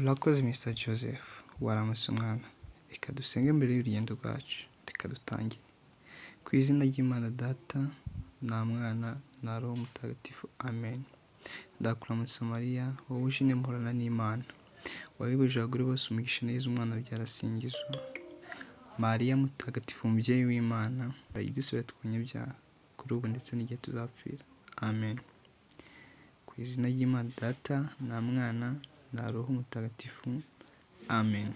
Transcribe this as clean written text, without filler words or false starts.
Urakoze Mr Joseph. Waramutse mwana. Reka dusenge mbere y'urugendo rwacu. Reka dutangire. Ku izina ry'Imana Data na Mwana na Roho Mutagatifu. Amen. Ndakuramutsa Mariya, wowe uje muhorana n'Imana. Wahebuje abagore bose umugisha na Yezu umwana ubyara asingizwa. Mariya Mutagatifu umubyeyi w'Imana, urayidusabira twe abanyabyaha, kuri ubu ndetse n'igihe tuzapfira. Amen. Ku izina ry'Imana Data na Mwana na Roho Mutagatifu. Amen.